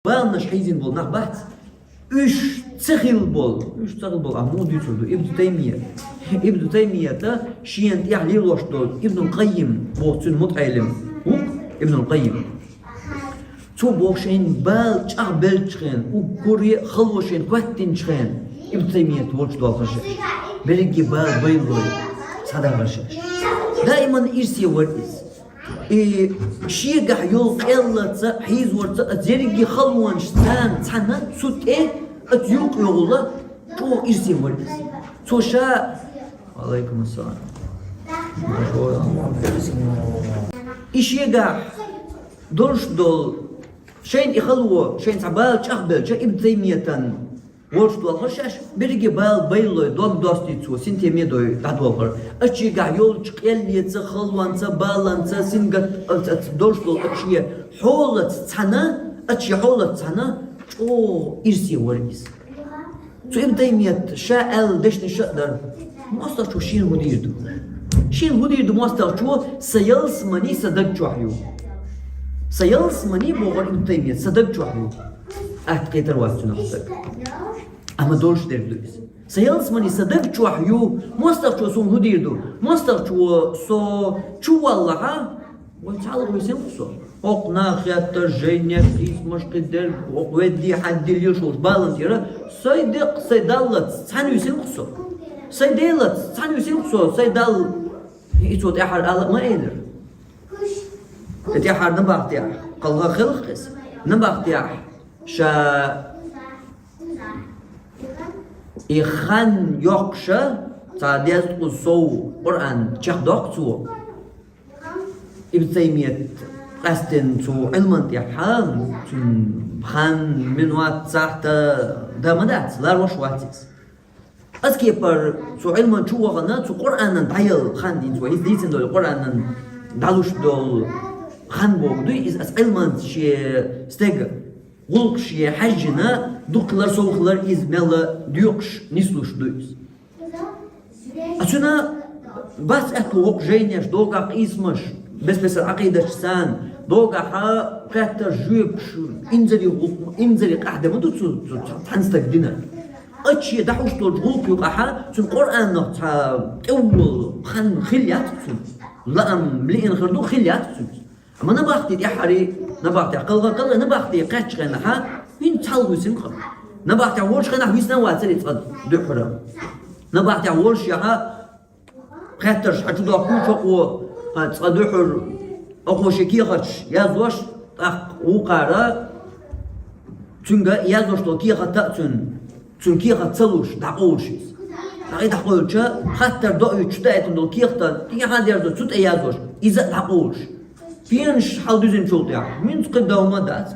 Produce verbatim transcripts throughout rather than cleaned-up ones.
баланаш хьийзийна бола нах бац. Уьш ца хилла бола, уьш ца хилла бола, а муха дуьйцур ду? Ибн Таймия. Ибн Таймията шена тӀехьа лелош долу Ибнул Къаййим боху цуьнан мутаӀеллим ву-кх Ибнул Къаййим. Цо боху шайна бала чӀагӀбеллачу хенахь, уггаре а хало шайна хӀоьттинчу хенахь, Ибн Таймият волчу долхуш шаьш. Берриге бала байлалой, схьадахар шаьш. Даиман ирсе вара иза. И шегахь йолу къеллаца, хьийзорца, а дерриге халонаш царна цхьаьна цу тӀе, оцу юкъа йогӀула, чӀогӀа ирсе вара иза. Цо ша... Валайкум ассалам. И шегахь долуш долу, шайна и хало, шайна цхьа бала чӀагӀбелча, Ибн Таймиятан волчу долхуш шаьш, берриге бала байлалой, дог достий цо, синтеме дой дӀадолхура. Оцу шегахь йолчу къеллеца, халонца, баланца, сингат, оцу, оцу долуш долу оцу шен хьолаца цхьаьна, оцу шен хьолаца цхьаьна чӀогӀа ирсе вара иза. Цу Ибн Таймият ша аьлла дешнаш а дара. МостагӀчо шена хӀун дийр ду? Шена хӀун дийр ду мостагӀчо? Сан ялсамани сан даг чохь ю. Сан ялсамани, бохура Ибн Таймият, сан даг чохь ю. Атта кхетар вац цунах даг. Амма долуш дерг ду иза. Сан ялсамани сан даг чохь ю. МостагӀчо суна хӀун дийр ду? МостагӀчо со чу валлахьа, вай цхьалха висина-кх со. ХӀокху наха хеттарш, жайнеш, къийсамаш, кхидерг, хӀокху ведде, хьаьдде лелаш волчу баланна тӀера, сайн декъ, сайн Даллаца цхьаьна висина-кх со. Сайн Делаца цхьаьна висина-кх со, сайн Далла. И цо тӀаьххьара ала а ма элира. И тӀаьххьара набахтехь, кхалха хилла-кх иза, набахтехь ша и хан йоккхуша, цхьа дезткъа сов Къуръан чекхдоккху цо. Ибн Таймият къаьстина цу Ӏилман тӀехь, цуьнан хан, минот, сахьт дан ма дац, ларвеш вац иза. Оцу кепара цу Ӏилман чу вахана, цу Къуръанан дӀаяла хан дийца вай, иза дийцина долу Къуръанан дӀалуш долу хан боху дуй, иза оцу Ӏилман шен стеган гӀуллакхаш шен хьаьжжина, дукха хилар, сов хилар иза мелла доькъуш, нислуш ду иза. А цуьнан бац аьтту хӀокху жайнеш, догахь къийсамаш, бес-бесара Ӏакъидаташ царна, догахьа хеттарш, жоьпаш, инзаре гӀуллакх, инзаре къаьхьа де ма ду цу, цу цхьана стага динан. Оцу шен дӀахьуш долчу гӀуллакх юкъахьа цуьнан Къуръанах цхьа тӀеволу хан хилла яц цуьнан. Лаам лиъна хир ду, хилла яц цуьнан. Амма набахти тӀаьххьара, набахтехь кхалха, кхалха набахти кхаьччу хенахьа, хӀинца цхьалха висина-кх. Набахтехь волчу хенахь висина вацара и цкъа дуьххьара. Набахтехь волуш яхьа, хеттарш хьан чу доккхуш хӀокхо, хьан цкъа дуьхьара, хӀокхо шен кехаташ яздеш, тӀаккха вукхара, цуьнга яздеш долу кехат а цуьнан, цуьнан кехат ца луш, дӀакъовлуш иза. ТӀаккха и дӀакъовлуча, хаттар доуьйтуш даийтина долу кехат а, тӀехьа дерзо цу тӀе яздеш, иза а дӀакъовлуш. Пенаш хьалдуьзинчул тӀехьа, хӀинца кхин дов ма дац.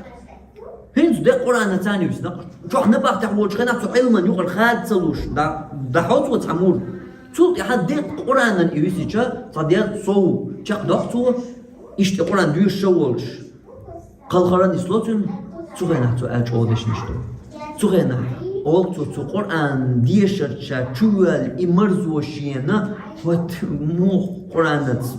ХӀинца декъа Къуръана царна юьсна. Чохь набахтехь волчу хенахь цу Ӏилман юкъара хада ца луш, дӀа-, дӀахьо цо цхьа мур. Цул тӀаьхьа декъа Къуръанан и висича, цхьа дезткъа сов чекхдоккху цо, иштта Къуръан доьшуш а волуш. Кхалхара нисло цуьнан, цу хенахь цо аьлла чӀогӀа дешнаш ду. Цу хенахь, олу цо, цу Къуръан дешарца ша чувоьлла и марзо шена, вот муха Къуръанаца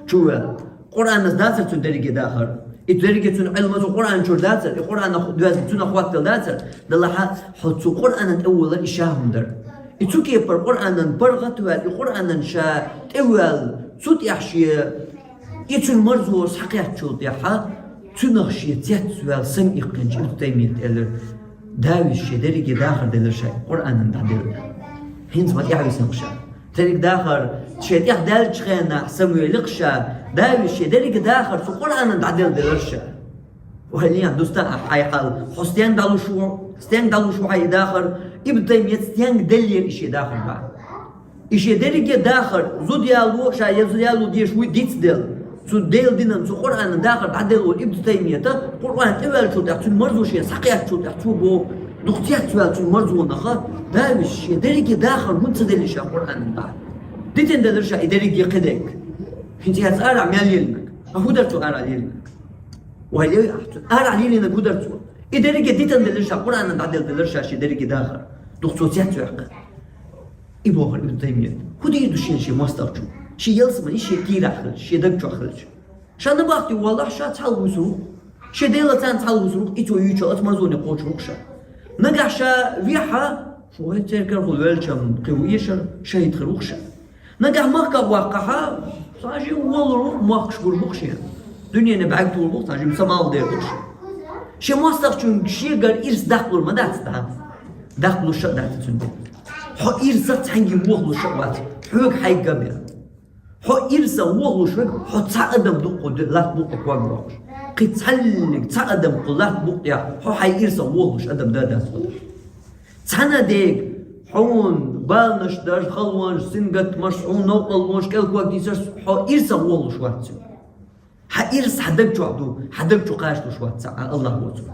чувоьлла. Къуръанаца дацара цуьнан дерриге дахар. И дерриге цуьнан Ӏилма цу Къуръан чуьра дацара, и Къуръанах доьзна цуьнан хӀоттал дацара, делахьа хьо цу Къуръанан тӀе волар и ша хӀума дара. И цу кепара Къуръанан паргӀат а ваьлла, и Къуръанан ша тӀевоьлла, цу тӀехь шен и цуьнан марзо схьакхаьччул тӀаьхьа, цуьнах шен цецваьлла самаиккхинчу Ибн Таймият элира: «Давис шен дерриге дахар делира ша Къуръанан дӀаделла. ХӀинца ма тӀаьхьависина-кх ша. Дерриг дахар шен тӀехдаьллачу хенахь самавелира-кх ша, Давис шен дерриге дахар цу Къуръанан дӀаделла делира ша». Валлахьи, дуста ахь хьайн хьал. Хьо стенга дӀалуш ву, стенга дӀалуш ву хьайн и дахар, Ибн Таймият стенга деллера и шен дахар бахьана. И шен дерриге дахар, зуда яло, ша я зуда яло дезаш вуй дицделла. Цу Делан динан, цу Къуръанан дахар дӀаделла волу Ибн Таймията, Къуръан тӀеваьллачул тӀаьхьа цуьнан марзо шен схьакхаьччул тӀаьхьа цо боху, дукха цецваьлла цуьнан марзонах, Давис шен дерриге дахар хӀунда ца делли ша Къуръанан дахар? Дитина делира ша и дерриге кхидерг. ХӀинца яц арахь мел лелинарг. А хӀун дара цо арахь лелинарг? Валлахьи, арахь лелинарг хӀун дара цо? И дерриге дитина делира ша, Къуръанан дӀаделла делира ша шен дерриге дахар. Дукха цо цецваьккхина. И бохура Ибн Таймият. ХӀун дийр ду шена шен мостагӀчо? Шен ялсамани, шен кийрахь хилча, шен даг чохь хилча. Ша набахти валлахь, ша цхьалха вуьсур ву. Шен Делаца цхьалгӀа вусургва, и цо юьйцу оцу марзоне кхочур ву-кх ша. Нагахь ша вехьа, вай церкархула велчам кхин ву эшар, шахӀид хир ву-кх ша. Нагахь махках ваккхахьа, цхьа жима волур ву-кх, мохкаш гур бу-кх шен. Дуьнене бӀаьрг тулур бу-кх, цхьа жима самал дер бу-кх шен. Шен мостагӀчуьнга шегара ирс даккхалур ма дац цхьа? Даккхалуш а дац цуьнан. Хьо ирсах цхьаьнгге вохалуш а вац, хьоьга хьайга бен. Хьо ирсах вохалуш верг, хьо цхьа адам ду-кх кху де-, латта букъа тӀе ког боккхуш. Кхин цхьаллиг цхьа адам кху латта букъа тӀехь, хьо хьайн ирсах вохалуш адам да а дац хьо. Цхьана дега, хьуна баланаш даш, халонаш, сингаттамаш, хьуна новкъарлонаш, кӀелког дийцарш, хьо ирсах вохалуш вац цуьнан. Хьан ирс хьан даг чохь ду, хьан даг чу кхачалуш вац цхьа а, АллахӀ воцург.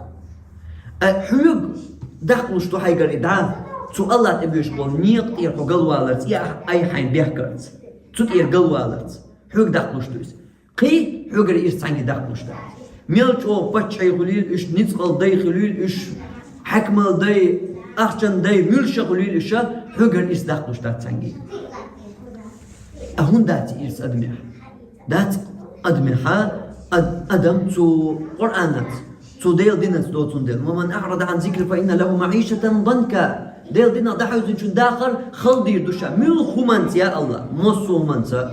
А хьоьга даккхалуш ду хьайгара и дӀа, цу АллахӀ тӀе боьдуш болу некъа тӀера хьо галваларца, и ай хьайна бехкарца, цу тӀера галваларца. Хьоьга даккхалуш ду иза. Кхин, хьоьгара ирс цхьаьнгге даккхалуш дац. Мел чӀогӀа паччахьий хуьлийла уьш, ницкъала дай хуьлийла уьш, хьаькамал дай, ахчан дай, муьлш а хуьлийла уьш, хьоьгара ирс даккхалуш дац цхьаьнгге. А хӀунда дац ирс адамехь? Дац адамехьа, ад-, адам цу Къуръанаца, цу Делан динаца доцун дела. «Ва ман аърада ан зикри фа инна лаху маӀишатан данка». Делан динах дӀахьуьзначун дахар хала дийр ду ша. Муьлха хӀуманца, я АллахӀ, массо а хӀуманца,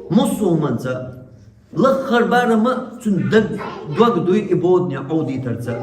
массо а хӀуманца. Лаххара барам а цуьнан даг, дог дуй и бодане Ӏовдийтарца.